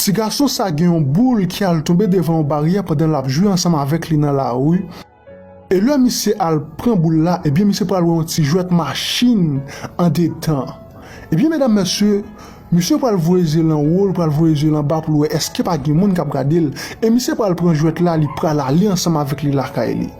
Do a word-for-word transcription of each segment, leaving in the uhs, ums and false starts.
Ti gason sa gen yon boul ki al tonbe devan yon baryè pandan l ap jwe ansanm avèk li nan lari. E lè misye al pran boul la, ebyen misye pral wè yon ti jwèt machin andedan. Ebyen medam, mesye, misye pral voye zye l anwo, l pral voye zye l anba pou l wè èske pa gen moun k ap gade l. E misye pral pran jwèt la, li pral ale ansanm avèk li lakay li.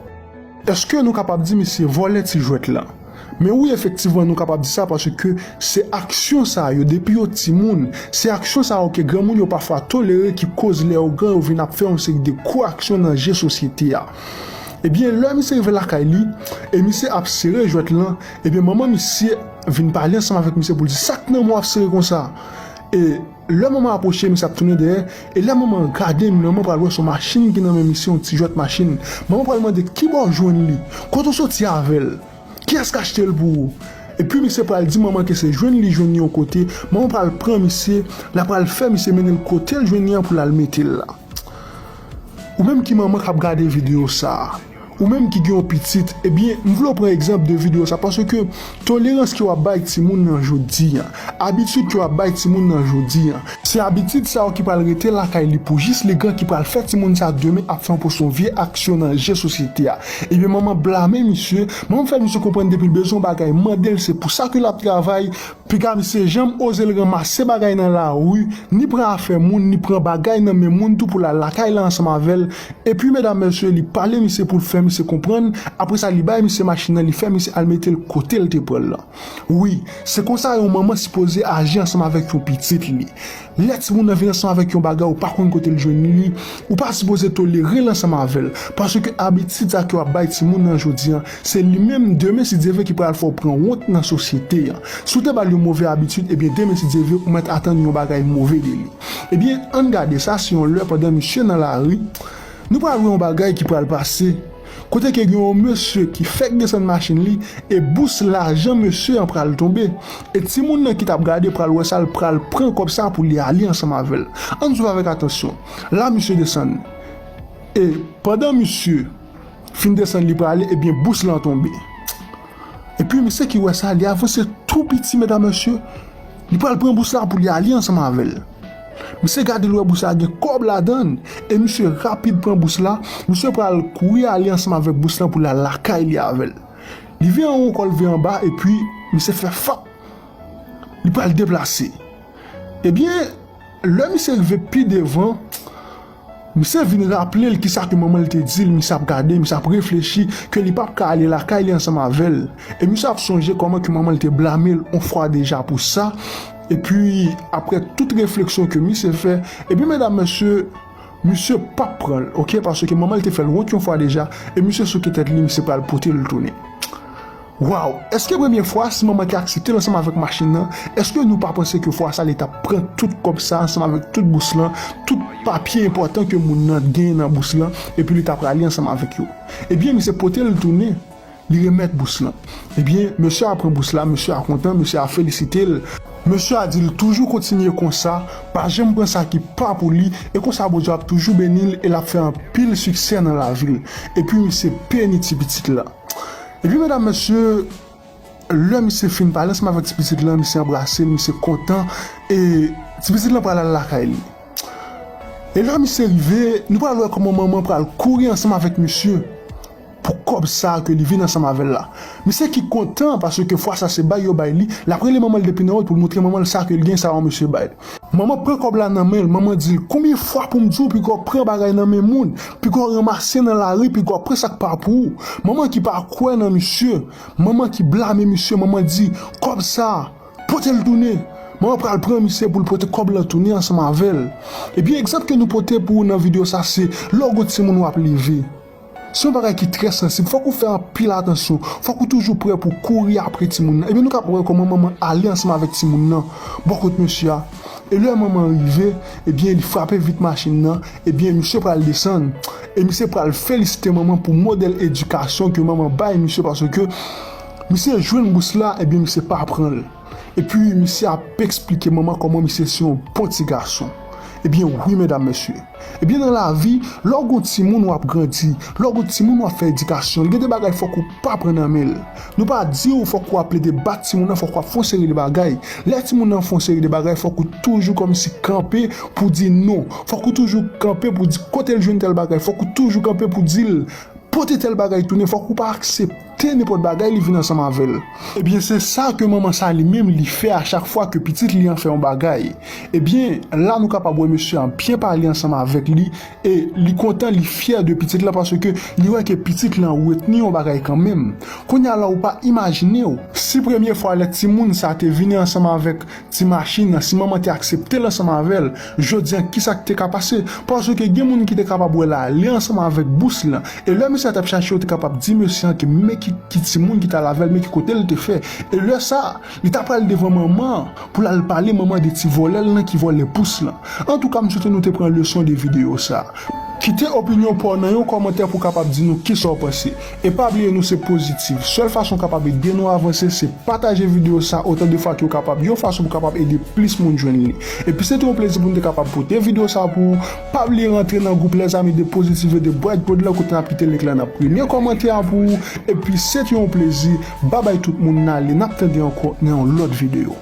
Èske nou kapab di misye vòlè ti jwèt la? Men wi, efektivman, nou kapab di sa paske se aksyon sa yo, depi yo timoun, se aksyon sa yo ke granmoun yo pafwa tolere ki koz lè yo gran yo vin ap fè yon seri de gwo aksyon nan je sosyete a. Ebyen, lè misye rive lakay li, e misye ap sere jwèt lan, ebyen, manman misye vin pale ansanm avèk misye pou l di, "Sa k nan men w ap sere konsa?" E lè manman apwoche, misye ap tounen dèyè, e lè manman gade, manman pral wè se yon machin ki nan men misye, yon ti jwèt machin. Manman pral mande, "Kibò w jwenn li? Kote w soti avè l? Kiyès k achte l pou ou?" Epi misye pral di manman ke se jwenn li jwenn li yon kote. Manman pral pran misye, l ap pral fè misye mennen l kote l jwenn li an pou l al mete l la. Ou menm ki manman k ap gade videyo sa a, ou menm ki gen yon pitit, ebyen, m vle w pran egzanp de videyo sa a, paske tolerans ke w ap bay timoun nan jodi a, abitid ke w ap bay timoun nan jodi a, se abitid sa yo ki pral rete lakay li pou jis li gran, ki pral fè timoun sa demen ap fè yon pòsyon vye aksyon nan je sosyete a. Ebyen, manman blame misye, manman fè misye konprann depi l bezwen yon bagay, mande l, se pou sa ke l ap travay. Piga misye janm oze l ranmase bagay nan lari, ni pran afè moun, ni pran bagay nan men moun tou pou l al lakay la ansanm avè l. Epi, medam, mesye, li pale misye pou l fè misye konprann. Apre sa, li bay misye machin nan, li fè misye al mete l kote l te pran l lan. Wi, se konsa yon manman sipoze aji ansanm avèk yon pitit li. Lè timoun nan vin ansanm avèk yon bagay, ou pa konn kote l jwenn li, ou pa sipoze tolere l ansanm avè l. Paske abitid sa ke w ap bay timoun nan jodi a, se li menm demen, si Dye vle, ki pral fè w pran wont nan sosyete a. Si w te ba l yon move abitid, ebyen, demen, si Dye vle, ou mèt atann yon bagay move de li. Ebyen, ann gade, sa se yon lè pandan misye nan lari, nou pral wè yon bagay ki pral pase. Kote ke gen yon mesye ki fèk desann machin li, e bous lajan mesye an pral tonbe. E timoun nan ki t ap gade pral wè sa, l pral pran kòb sa pou li ale ansanm avè l. Ann swiv avèk atansyon. La, misye desann. E pandan misye fin desann, li prale, ebyen, bous lan tonbe. Epi, misye ki wè sa, li avanse tou piti, medam, mesye. Li pral pran bous la pou li ale ansanm avè l. Misye gade l, wè bous la gen kòb ladan l. E misye rapid pran bous la. Misye pral kouri ale ansanm avèk bous lan pou l al lakay li avè l. Li vin anwo, kò l vin anba, epi misye fè fap. Li pral deplase. Ebyen, lè misye rive pi devan, misye vin raple l kisa ke manman l te di l, misye ap gade, misye ap reflechi ke li p ap ka ale lakay li ansanm avè l. E misye ap sonje kòman ke manman l te blame l on fwa deja pou sa. Epi, apre tout refleksyon ke misye fè, ebyen, medam, mesye, misye p ap pran l, oke? Paske manman l te fè l wont yon fwa deja, e misye souke tèt li, misye pral pote l tounen. Waw! Èske premye fwa, si manman te aksepte l ansanm avèk machin nan, èske nou pa panse ke fwa sa li t ap pran tout kòb sa ansanm avèk tout bous lan, tout papye enpòtan ke moun nan genyen nan bous lan, epi li t ap rale ansanm avèk yo? Ebyen, misye pote l tounen, li remèt bous lan. Ebyen, mesye a pran bous la, mesye a kontan, mesye a felisite l. Mesye a di l toujou kontinye konsa, pa janm pran sa ki pa pou li, e konsa Bondye ap toujou beni l e l ap fè anpil siksè nan lavi l. Epi misye beni ti pitit la. Epi, medam, mesye, lè misye fin pale ansanm avèk ti pitit lan, misye anbrase l, misye kontan, e ti pitit lan pral al lakay li. E lè misye rive, nou pral wè kòman manman pral kouri ansanm avèk misye pou kòb sa ke li vin ansanm avè l la. Misye ki kontan paske fwa sa se bay yo bay li, l ap rele manman l depi nan wòt pou l montre manman l sa ke l gen, sa yon mesye bay. Manman pran kòb la nan men l, manman di l, "Konbyen fwa pou m di w, piga w pran bagay nan men moun, piga w ranmase nan lari, piga w pran sa k pa pou ou?" Manman ki pa kwè nan misye, manman ki blame misye, manman di, "Kòb sa, pote l tounen." Manman pral pran misye pou l pote kòb lan tounen ansanm avè l. Ebyen, egzanp ke nou pote pou ou nan videyo sa se, lè w gon timoun w ap leve, se yon bagay ki trè sansib. Fòk ou fè anpil atansyon. Fòk ou toujou prè pou kouri apre timoun nan. Ebyen, nou kapab wè kòman manman ale ansanm avèk timoun nan bò kot mesye a. E lè manman rive, ebyen, li frape vit machin nan. Ebyen, misye pral desann. E misye pral felisite manman pou modèl edikasyon ke manman bay misye, paske misye jwenn bous la, ebyen, misye pa pran l. Epi, misye ap eksplike manman kòman misye se yon bon ti gason. Ebyen wi, medam, mesye. Ebyen, nan lavi, lè w gon timoun w ap grandi, lè w gon timoun w ap fè edikasyon l, gen de bagay fòk ou pa pran nan men l. Nou pa di w fòk ou ap plede bat timoun nan, fòk w ap fè yon seri de bagay. Lè timoun nan fè yon seri de bagay, fòk ou toujou kòmsi kanpe pou di non. Fòk ou toujou kanpe pou di kote l jwenn tèl bagay. Fòk ou toujou kanpe pou di l pote tèl bagay tounen. Fòk ou pa aksepte nenpòt bagay li vin ansanm avè l. Ebyen, se sa ke manman sa li menm li fè a chak fwa ke pitit li an fè yon bagay. Ebyen, la nou kapab wè mesye an byen pale ansanm avèk li, e li kontan, li fyè de pitit la, paske li wè ke pitit la retni yon bagay kanmenm. Kounye a la, ou pa imajine w, si premye fwa lè timoun sa te vini ansanm avèk ti machin nan, si manman te aksepte l ansanm avè l, jodi a, kisa k te ka pase? Paske gen moun ki te kapab wè l ale ansanm avèk bous lan. E lè mesye a t ap chache, yo te kapab di mesye an ke men ki, ki timoun ki t al avè l, men ki kote l te fè. E lè sa, li ta pral devan manman an pou l al pale manman de ti vòlè l lan ki vòlè bous lan. Antouka, m swete nou te pran leson de videyo sa. Kite opinyon pa w nan yon kòmantè pou w kapab di nou kisa w panse. E pa bliye, nou se pozitif. Sèl fason w kapab ede nou avanse, se pataje videyo sa otan de fwa ke w kapab, yon fason pou w kapab ede plis moun jwenn li. Epi se te yon plezi pou n te kapab pote videyo sa pou ou. Pa bliye rantre nan gwoup Les Amis de Positive et de Bright Pod lan, kote n ap kite link lan nan premye kòmantè a pou ou. Epi se te yon plezi. Babay tout moun, n ale, n ap tande ankò nan yon lòt videyo.